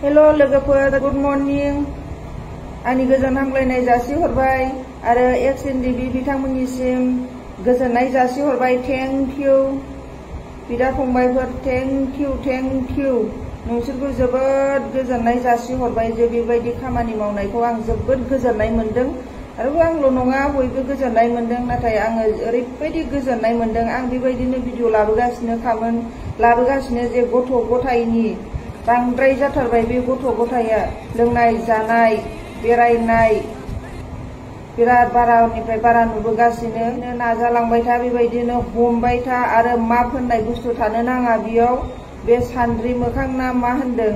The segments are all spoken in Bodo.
हेलो लोगोफोर, गुड मर्निं। आंनि गोजोन हामलायनाय जासिहरबाय आरो XNDB बिथांमोननिसिम गोजोननाय जासिहरबाय। थेंक इउ बिदा फंबायफोर, थेंक इउ। नोंसोरखौ जोबोद गोजोननाय जासिहरबाय जे बेबायदि खामानि मावनायखौ आं जोबोद गोजोननाय मोनदों आरो आंल' नङा, बयबो गोजोननाय मोनदों। नाथाय आङो ओरैबायदि गोजोननाय मोनदों, आं बेबायदिनो भिडिअ लाबोगासिनो जे गथ' गथायनि बांद्राय जाथारबाय। बे गथ' गथाया लोंनाय जानाय बेरायनाय बिराद बारानिफ्राय बारा नुबोगासिनो। नाजालांबाय था, बेबायदिनो हमबाय था आरो मा फोननाय बुस्थु थानो नाङा बेयाव। बे सान्द्रि मोखां ना मा होनदों,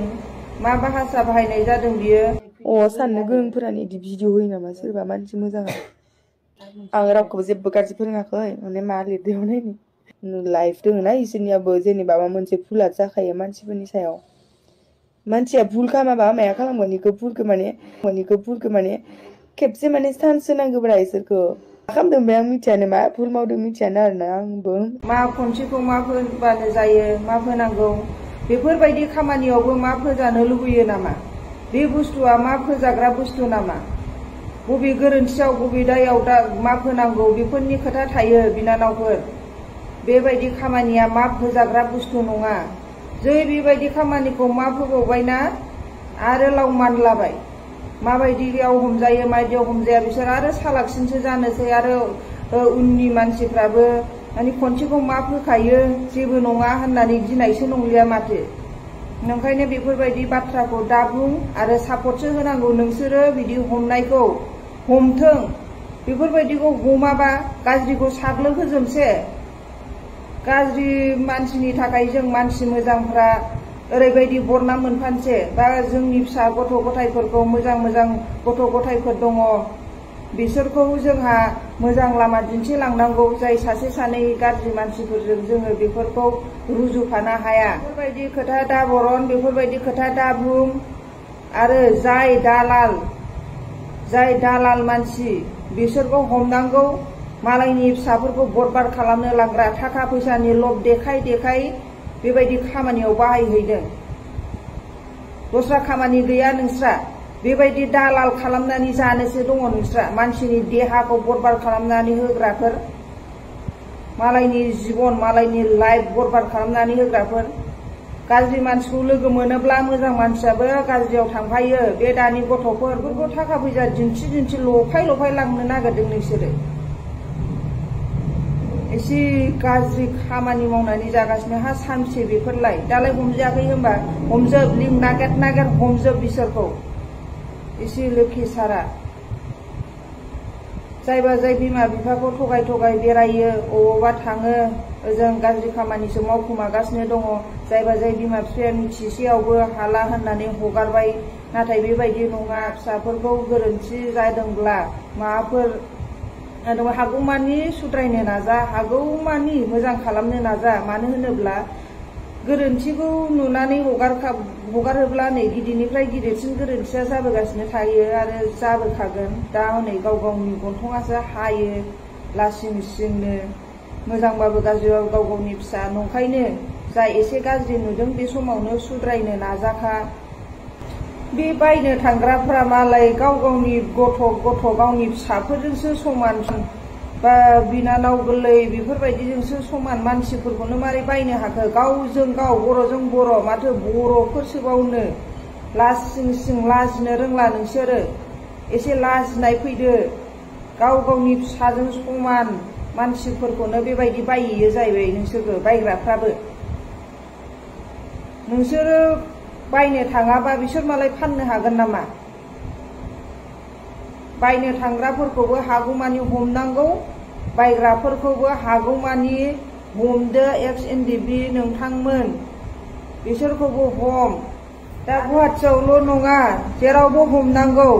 मा भाषा बाहायनाय जादों बियो। साननो गोरोंफोरानो इदि भिडिअ होयो नामा सोरबा मानसि मोजाङा? आं रावखौबो जेबो गाज्रि फोरोङाखै, माने मा लिरदों नायनि। लाइफ दङ ना इसोरनियाबो, जेनेबा माबा मोनसे भुला जाखायो मानसिफोरनि सायाव। मानसिया भुल खालामाबा माया खालामगोन, इखौ भुलखौ माने खेबसे माने चान्स होनांगौब्रा इसोरखौ। मा खालामदों बे आं मिथियानो, मा भुल मावदों मिथियानो आरोना आंबो। मा खनसेखौ मा फोबानो जायो, मा फोनांगौ, बेफोरबायदि खामानियावबो मा फोजानो लुबैयो नामा? बे बुस्थुआ मा फोजाग्रा बुस्थु नामा? बबे गोरोन्थियाव बबे दायाव मा फोनांगौ बेफोरनि खोथा थायो बिनानावफोर। बेबायदि खामानिया मा फोजाग्रा बुस्थु नङा। जै बेबायदि खामानिखौ मा फोबावबायना आरो लाव मानलाबाय। माबायदियाव हमजायो माबायदियाव हमजाया बिसोर आरो सालाकसिनसो जानोसै। आरो उननि मानसिफ्राबो माने खनसेखौ मा फोखायो जेबो नङा होननानै गिनायसो नंलिया माथो। ओंखायनो बेफोरबायदि बाथ्राखौ दा बुं आरो सापर्टसो होनांगौ। नोंसोरो बिदि हमनायखौ हमथों, बेफोरबायदिखौ हमाबा गाज्रिखौ साग्लोबहोजोबसै। गाज्रि मानसिनि थाखाय जों मानसि मोजांफ्रा ओरैबायदि बरनाम मोनफानसै। बा जोंनि फिसा गथ' गथायफोरखौ मोजां गथ' गथायफोर दङ, बिसोरखौ जोंहा मोजां लामा दिन्थिलांनांगौ। जाय सासे सानै गाज्रि मानसिफोरजों जोङो बेफोरखौ रुजुफानो हाया। बेफोरबायदि खोथा दा बरन, बेफोरबायदि खोथा दा बुं। आरो जाय दालाल मानसि बिसोरखौ हमनांगौ। मालायनि फिसाफोरखौ बरबाद खालामनो लांग्रा, थाखा फैसानि लब देखाय बेबायदि खामानियाव बाहायहैदों। दस्रा खामानि गैया नोंस्रा, बेबायदि दालाल खालामनानै जानोसो दङ नोंस्रा। मानसिनि देहाखौ बरबाद खालामनानै होग्राफोर, मालायनि जिबन मालायनि लाइफ बरबाद खालामनानै होग्राफोर। गाज्रि मानसिखौ लोगो मोनोब्ला मोजां मानसियाबो गाज्रियाव थांफायो। बे दानि गथ'फोरखौ थाखा फैसा दिन्थि लफाय लांनो नागिरदों नोंसोरो। एसे गाज्रि खामानि मावनानै जागासिनो। हा सानसे बेफोरलाय दालाय हमजायाखै होनबा हमजोब, लिंक नागिर हमजोब बिसोरखौ। एसे लोखि सारा जायबा जाय बिमा बिफाखौ थगाय बेरायो, अबावबा थाङो, ओजों गाज्रि खामानिसो मावखोमागासिनो दङ। जायबा जाय बिमा बिफाया मिथिसेयावबो हाला होननानै हगारबाय। नाथाय बेबायदि नङा। फिसाफोरखौ गोरोन्थि जादोंब्ला माबाफोर हागौमानि सुद्रायनो नाजा, हागौमानि मोजां खालामनो नाजा। मानो होनोब्ला गोरोन्थिखौ नुनानै हगारोब्ला नै गिदिरनिफ्राय गिदिरसिन गोरोन्थिया जाबोगासिनो थायो आरो जाबोखागोन। दा हनै गाव गावनि गन्थङासो हायो लासिं सिंनो। मोजांबाबो गाज्रिबाबो गाव गावनि फिसा नंखायनो जा एसे गाज्रि नुदों बे समावनो सुद्रायनो नाजाखा। बे बायनो थांग्राफ्रा मालाय गाव गावनि गथ' गावनि फिसाफोरजोंसो समान, बा बिनानाव गोरलै बेफोरबायदिजोंसो समान मानसिफोरखौनो मारै बायनो हाखो? गावजों गाव बर'जों बर', माथो बर'फोरसोबावनो लासिं लाजिनो रोंला नोंसोरो। एसे लाजिनाय फैदो। गाव गावनि फिसाजों समान मानसिफोरखौनो बेबायदि बायहैयो जाहैबाय नोंसोरबो, बायग्राफ्राबो। नोंसोरो बायनो थाङाबा बिसोर मालाय फाननो हागोन नामा? बायनो थांग्राफोरखौबो हागौमानि हमनांगौ, बायग्राफोरखौबो हागौमानि हमदो। XNDB नोंथांमोन बिसोरखौबो हम। दा गुवाहाटियावल' नङा, जेरावबो हमनांगौ।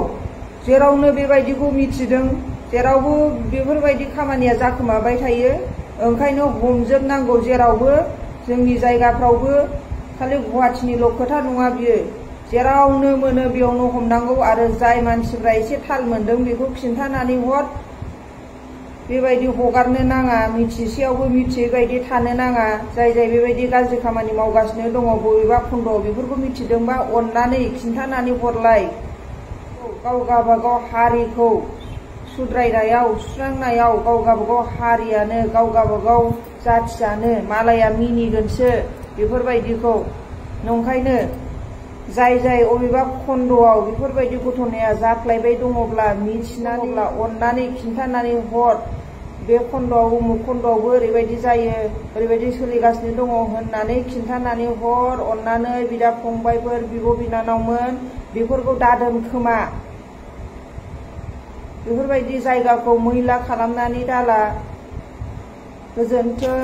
जेरावनो बेबायदिखौ मिथिदों, जेरावबो बेफोरबायदि खामानिया जाखोमाबाय थायो। ओंखायनो हमजोबनांगौ जेरावबो। जोंनि जायगाफ्रावबो, खालि गुवाहाटिनिल' खोथा नङा बियो। जेरावनो मोनो बेयावनो हमनांगौ। आरो जाय मानसिफ्रा एसे थाल मोनदों बेखौ खिन्थानानै हर। बेबायदि हगारनो नाङा, मिथिसेयावबो मिथियै बायदि थानो नाङा। जाय बेबायदि गाज्रि खामानि मावगासिनो दङ बबेबा खन्द'आव बेफोरखौ मिथिदोंबा अननानै खिन्थानानै हरलाय। गाव गावबागाव हारिखौ सुद्रायनायाव सुस्रांनायाव गाव गावबागाव हारियानो गाव गावबागाव जाथियानो मालाया मिनिगोनसो बेफोरबायदिखौ। नंखायनो जाय अबेबा खन्द'आव बेफोरबायदि घटनाया जाफ्लायबाय दङब्ला मिथिनानै अननानै खिन्थानानै हर। बे खन्द'आव उमुक खन्द'आवबो ओरैबायदि जायो, ओरैबायदि सोलिगासिनो दङ होननानै खिन्थानानै हर। अननानै बिदा फंबायफोर, बिब' बिनानावमोन बेफोरखौ दादोनखोमा। बेफोरबायदि जायगाखौ मैला खालामनानै दाला। गोजोन्थों।